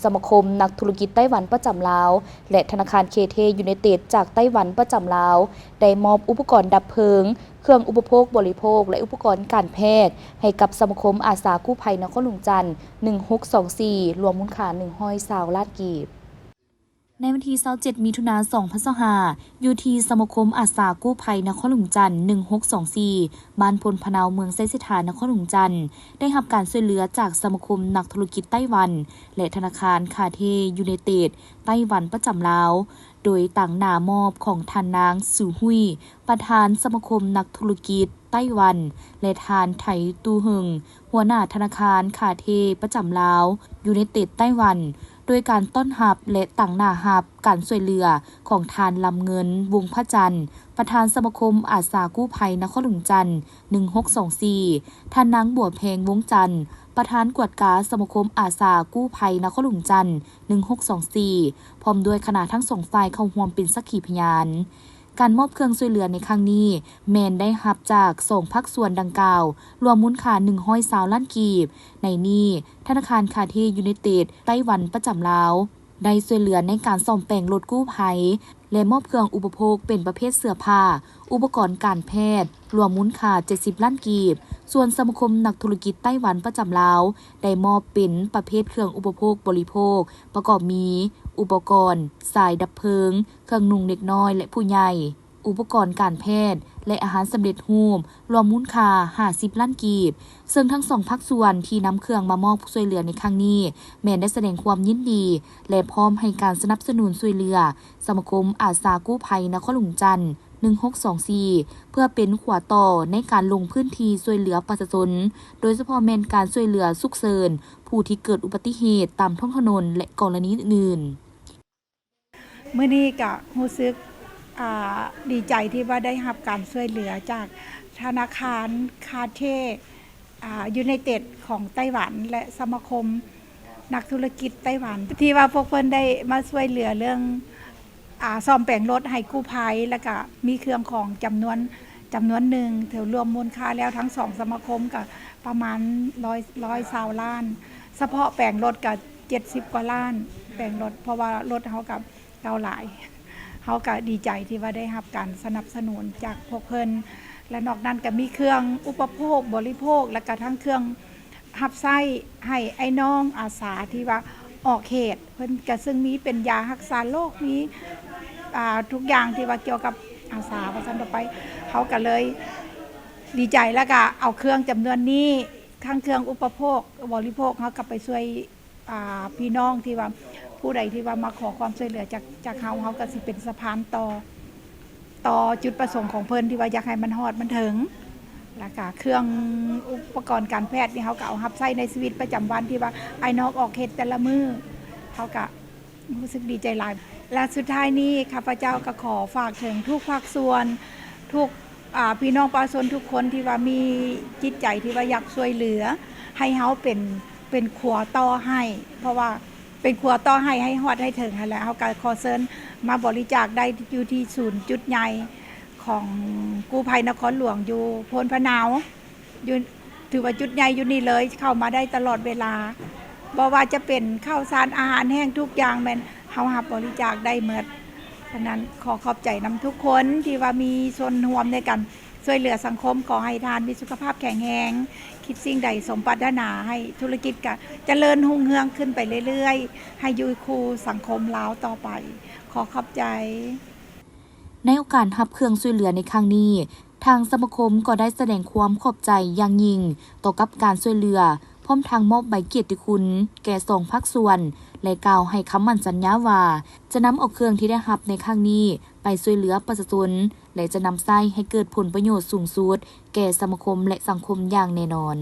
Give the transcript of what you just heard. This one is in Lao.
ສະມາຄົມນັກທຸລະກິດໄຕ້ຫວັນປະຈຳລາວ ແລະ ທະນາຄານເຄເທຢູໄນເຕັດຈາກໄຕ້ຫວັນປະຈຳລາວ ໄດ້ມອບອຸປະກອນດັບເພີງ, ເຄື່ອງອຸປະໂພກບໍລິໂພກ ແລະ ອຸປະກອນການແພດ ໃຫ້ກັບສະມາຄົມອາສາກູ້ໄພນະຄອນຫຼວງຈັນ ໜຶ່ງຫົກສອງສີ່ ລວມມູນຄ່າ ໜຶ່ງຮ້ອຍຊາວລ້ານກີບ. ໃນວັນທີຊາວເຈັດ ມິຖຸນາ ສອງພັນຊາວຫ້າ ຢູ່ທີ່ສະມາຄົມອາສາກູ້ໄພນະຄອນຫຼວງຈັນ ໜຶ່ງຫົກສອງສີ່ ບ້ານໂພນພະເນົາ ເມືອງໄຊເສດຖາ ນະຄອນຫຼວງຈັນ ໄດ້ຮັບການຊ່ວຍເຫຼືອຈາກສະມາຄົມນັກທຸລະກິດໄຕ້ຫວັນ ແລະ ທະນາຄານຄາເທຢູໄນເຕັດໄຕ້ຫວັນປະຈຳລາວ ໂດຍຕາງໜ້າມອບຂອງທ່ານນາງ ຊູຮຸ້ຍ ປະທານສະມາຄົມນັກທຸລະກິດໄຕ້ຫວັນ ແລະ ທ່ານ ໄທຕູເຮິງ ຫົວໜ້າທະນາຄານຄາເທປະຈຳລາວ ຢູໄນເຕັດໄຕ້ຫວັນ ໂດຍການຕ້ອນຮັບ ແລະ ຕາງໜ້າຮັບການຊ່ວຍເຫຼືອຂອງທ່ານ ລຳເງິນ ວົງພະຈັນ ປະທານສະມາຄົມອາສາກູ້ໄພນະຄອນຫຼວງຈັນ ໜຶ່ງຫົກສອງສີ່, ທ່ານນາງ ບົວແພງ ວົງຈັນ ປະທານກວດກາສະມາຄົມອາສາກູ້ໄພນະຄອນຫຼວງຈັນ ໜຶ່ງຫົກສອງສີ່ ພ້ອມດ້ວຍຄະນະທັງສອງຝ່າຍເຂົ້າຮ່ວມເປັນສັກຂີພະຍານ. ການມອບເຄື່ອງຊ່ວຍເຫຼືອໃນຄັ້ງນີ້ ແມ່ນໄດ້ຮັບຈາກສອງພາກສ່ວນດັ່ງກ່າວ ລວມມູນຄ່າ ໜຶ່ງຮ້ອຍຊາວລ້ານກີບ. ໃນນີ້, ທະນາຄານຄາເທຢູໄນເຕັດໄຕ້ຫວັນປະຈຳລາວ ໄດ້ຊ່ວຍເຫຼືອໃນການສ້ອມແປງລົດກູ້ໄພ ແລະ ມອບເຄື່ອງອຸປະໂພກເປັນປະເພດເສື້ອຜ້າ, ອຸປະກອນການແພດ ລວມມູນຄ່າ ເຈັດສິບລ້ານກີບ. ສ່ວນສະມາຄົມນັກທຸລະກິດໄຕ້ຫວັນປະຈຳລາວ ໄດ້ມອບເປັນປະເພດເຄື່ອງອຸປະໂພກບໍລິໂພກ ປະກອບມີ ອຸປະກອນສາຍດັບເພີງ, ເຄື່ອງນຸ່ງເດັກນ້ອຍ ແລະ ຜູ້ໃຫຍ່, ອຸປະກອນການແພດ ແລະ ອາຫານສຳເລັດຮູບ ລວມມູນຄ່າ ຫ້າສິບລ້ານກີບ. ເຊິ່ງທັງສອງພາກສ່ວນທີ່ນຳເຄື່ອງມາມອບຊ່ວຍເຫຼືອໃນຄັ້ງນີ້ ແມ່ນໄດ້ສະແດງຄວາມຍິນດີ ແລະ ພ້ອມໃຫ້ການສະໜັບສະໜູນຊ່ວຍເຫຼືອສະມາຄົມອາສາກູ້ໄພນະຄອນຫຼວງຈັນ ໜຶ່ງຫົກສອງສີ່ ເພື່ອເປັນຂົວຕໍ່ໃນການລົງພື້ນທີ່ຊ່ວຍເຫຼືອປະຊາຊົນ, ໂດຍສະເພາະແມ່ນການຊ່ວຍເຫຼືອສຸກເສີນຜູ້ທີ່ເກີດອຸບັດຕິເຫດຕາມທ້ອງຖະໜົນ ແລະ ກໍລະນີອື່ນໆ. ມື້ນີ້ກະຮູ້ສຶກ ອ່າ ດີໃຈທີ່ວ່າໄດ້ຮັບການຊ່ວຍເຫຼືອຈາກທະນາຄານຄາເທ ອ່າ ຢູໄນເຕັດຂອງໄຕ້ຫວັນ ແລະ ສະມາຄົມນັກທຸລະກິດໄຕ້ຫວັນ ທີ່ວ່າພວກເພິ່ນໄດ້ມາຊ່ວຍເຫຼືອເລື່ອງ ອ່າ ສ້ອມແປງລົດໃຫ້ກູ້ໄພ ແລ້ວກະມີເຄື່ອງຂອງຈຳນວນ ຈຳນວນໜຶ່ງ ຖືລວມມູນຄ່າແລ້ວທັງສອງສະມາຄົມກະປະມານຮ້ອຍ ຮ້ອຍຊາວລ້ານ ສະເພາະແປງລົດກະເຈັດສິບກວ່າລ້ານ ແປງລົດ ເພາະວ່າລົດເຮົາກະເກົ່າຫຼາຍ ເຮົາກະດີໃຈທີ່ວ່າໄດ້ຮັບການສະໜັບສະໜູນຈາກພວກເພິ່ນ ແລະ ນອກນັ້ນກະມີເຄື່ອງອຸປະໂພກບໍລິໂພກ ແລະກະທັງເຄື່ອງຮັບໃຊ້ໃຫ້ອ້າຍນ້ອງອາສາທີ່ວ່າອອກເຂດ ເພິ່ນກະເຊິ່ງມີເປັນຢາຮັກສາໂລກ ມີ ອ່າ ທຸກຢ່າງທີ່ວ່າກ່ຽວກັບອາສາວ່າຊັ້ນຕໍ່ໄປ ເຮົາກະເລີຍດີໃຈ ແລ້ວກະເອົາເຄື່ອງຈຳນວນນີ້ ທັງເຄື່ອງອຸປະໂພກບໍລິໂພກ ເຮົາກະໄປຊ່ວຍ ອ່າ ພີ່ນ້ອງທີ່ວ່າ ຜູ້ໃດທີ່ວ່າມາຂໍຄວາມຊ່ວຍເຫຼືອຈາກ ຈາກເຮົາ ເຮົາກະຊິເປັນສະພານຕໍ່ ຕໍ່ຈຸດປະສົງຂອງເພິ່ນທີ່ວ່າຢາກໃຫ້ມັນຮອດມັນເຖິງ ແລ້ວກະເຄື່ອງອຸປະກອນການແພດນີ້ ເຮົາກະເອົາຮັບໃຊ້ໃນຊີວິດປະຈຳວັນ ທີ່ວ່າອ້າຍນ້ອງອອກເຂດແຕ່ລະມື້ ເຮົາກະ ຮູ້ສຶກດີໃຈຫຼາຍ ແລະ ສຸດທ້າຍນີ້ ຂ້າພະເຈົ້າກໍຂໍຝາກເຖິງທຸກພາກສ່ວນ ທຸກ ອ່າ ພີ່ນ້ອງປະຊາຊົນທຸກຄົນທີ່ວ່າມີຈິດໃຈທີ່ວ່າຢາກຊ່ວຍເຫຼືອ ໃຫ້ເຮົາເປັນ ເປັນຂົວຕໍ່ໃຫ້ ເພາະວ່າເປັນຂົວຕໍ່ໃຫ້ ໃຫ້ຮອດໃຫ້ເຖິງຫັ້ນແຫຼະ ເຮົາກໍຂໍເຊີນມາບໍລິຈາກໄດ້ຢູ່ທີ່ສູນຈຸດໃຫຍ່ຂອງກູ້ໄພນະຄອນຫຼວງຢູ່ໂພນພະເນົາ ຢູ່ ຖືວ່າຈຸດໃຫຍ່ຢູ່ນີ້ເລີຍ ເຂົ້າມາໄດ້ຕະຫຼອດເວລາ ບໍ່ວ່າຈະເປັນເຂົ້າສານອາຫານແຫ້ງ ທຸກຢ່າງແມ່ນເຮົາຮັບບໍລິຈາກໄດ້ໝົດ. ສະນັ້ນຂໍຂອບໃຈນຳທຸກຄົນທີ່ວ່າມີສ່ວນຮ່ວມໃນການຊ່ວຍເຫຼືອສັງຄົມ. ຂໍໃຫ້ທ່ານມີສຸຂະພາບແຂງແຮງ, ຄິດສິ່ງໃດສົມປາດຖະໜາ, ໃຫ້ທຸລະກິດກະຈະເລີນຮຸ່ງເຮືອງຂຶ້ນໄປເລື້ອຍໆ, ໃຫ້ຢູ່ຄູ່ສັງຄົມລາວຕໍ່ໄປ. ຂໍຂອບໃຈ. ໃນໂອກາດຮັບເຄື່ອງຊ່ວຍເຫຼືອໃນຄັ້ງນີ້, ທາງສະມາຄົມກໍໄດ້ສະແດງຄວາມຂອບໃຈຢ່າງຍິ່ງຕໍ່ກັບການຊ່ວຍເຫຼືອ, ພ້ອມທັງມອບໃບກຽດຕິຄຸນແກ່ສອງພາກສ່ວນ ແລະ ກ່າວໃຫ້ຄຳໝັ້ນສັນຍາວ່າ ຈະນຳເອົາເຄື່ອງທີ່ໄດ້ຮັບໃນຄັ້ງນີ້ໄປຊ່ວຍເຫຼືອປະຊາຊົນ ແລະ ຈະນຳໃຊ້ໃຫ້ເກີດຜົນປະໂຫຍດສູງສຸດແກ່ສະມາຄົມ ແລະ ສັງຄົມຢ່າງແນ່ນອນ.